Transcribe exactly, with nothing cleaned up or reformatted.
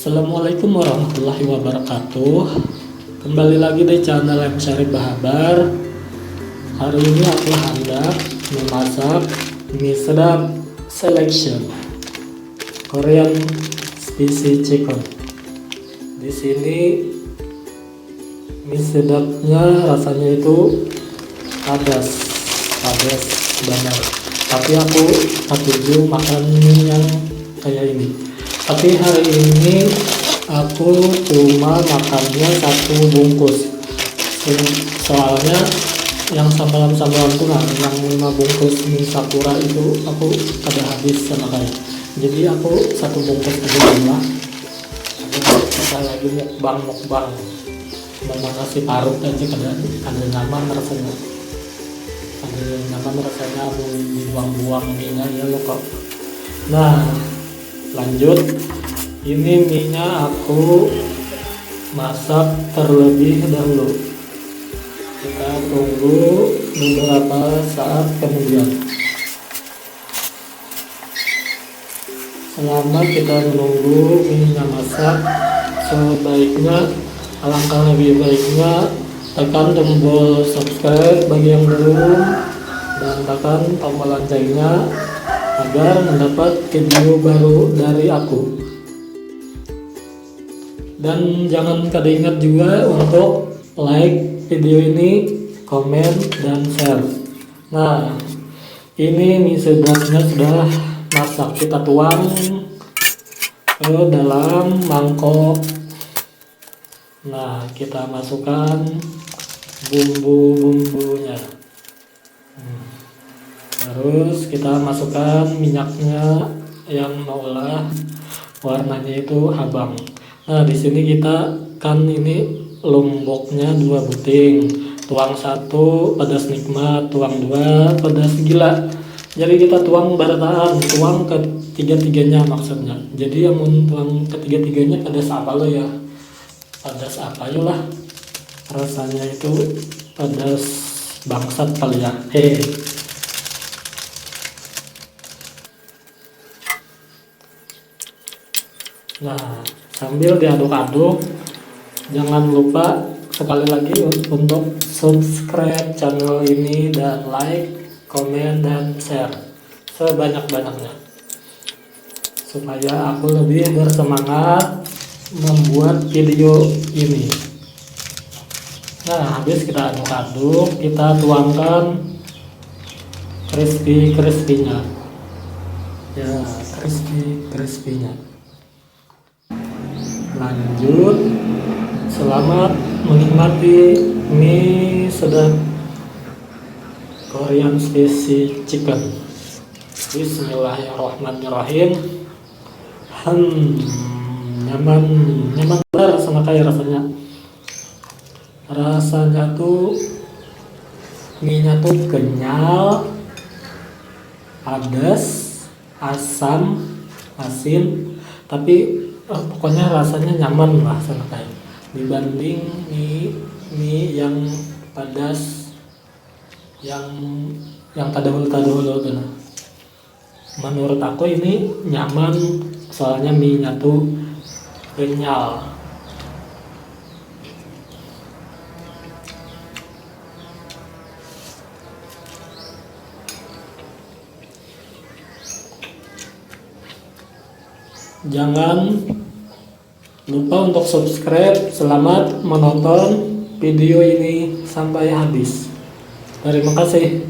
Assalamualaikum warahmatullahi wabarakatuh. Kembali lagi di channel M Syarif Bahabar. Hari ini aku hendak memasak mie sedap selection Korean spicy chicken. Di sini mie sedapnya rasanya itu padas, padas banget. Tapi aku katuju makan mie yang kayak ini. Tapi hari ini aku cuma makannya satu bungkus. So- Soalnya yang samalam-samalam tuh nah, yang lima bungkus mie sakura itu aku kada habis sama kayak. Jadi aku satu bungkus aja dulu lah. Kita lagi mukbang mukbang. Memanasi parut aja kada kada nyaman rasanya. Kada nyaman rasanya amun dibuang-buang minyak ya lo kok. Nah, lanjut. Ini minyak aku masak terlebih dahulu. Kita tunggu beberapa saat kemudian. Selama kita menunggu mie masak, sebaiknya alangkah lebih baiknya tekan tombol subscribe bagi yang belum dan tekan tombol loncengnya agar mendapat video baru dari aku. Dan jangan kada ingat juga untuk like video ini, komen, dan share. Nah, ini mie sedapnya sudah masak. Kita tuang ke dalam mangkok. Nah, kita masukkan bumbu-bumbunya. Hmm. Terus kita masukkan minyaknya yang maulah warnanya itu habang. Nah, di sini kita kan ini lomboknya dua buting. Tuang satu pedas nikmat, tuang dua pedas gila. Jadi kita tuang barataan, tuang ketiga-tiganya maksudnya. Jadi amun tuang ketiga-tiganya pedas apa lo ya? Pedas apa yo lah? Rasanya itu pedas bangsat kali ya. Hehe. Nah, sambil diaduk-aduk, jangan lupa sekali lagi un- untuk subscribe channel ini dan like, komen, dan share sebanyak-banyaknya supaya aku lebih bersemangat membuat video ini. Nah, habis kita aduk-aduk, kita tuangkan crispy crispy-nya. Ya, crispy crispy-nya. Lanjut, selamat menikmati mie sedap Korean spicy chicken. Bismillahirrahmanirrahim. Hmm, nyaman, nyaman benar sama kayak rasanya. Rasanya tuh mie-nya tuh kenyal, pedas, asam, asin, tapi eh, pokoknya rasanya nyaman lah sama kayak dibanding mie mie yang pedas yang yang terdahulu terdahulu tuh. Nah, menurut aku ini nyaman soalnya mie-nya tuh kenyal. Jangan lupa untuk subscribe. Selamat menonton video ini sampai habis. Terima kasih.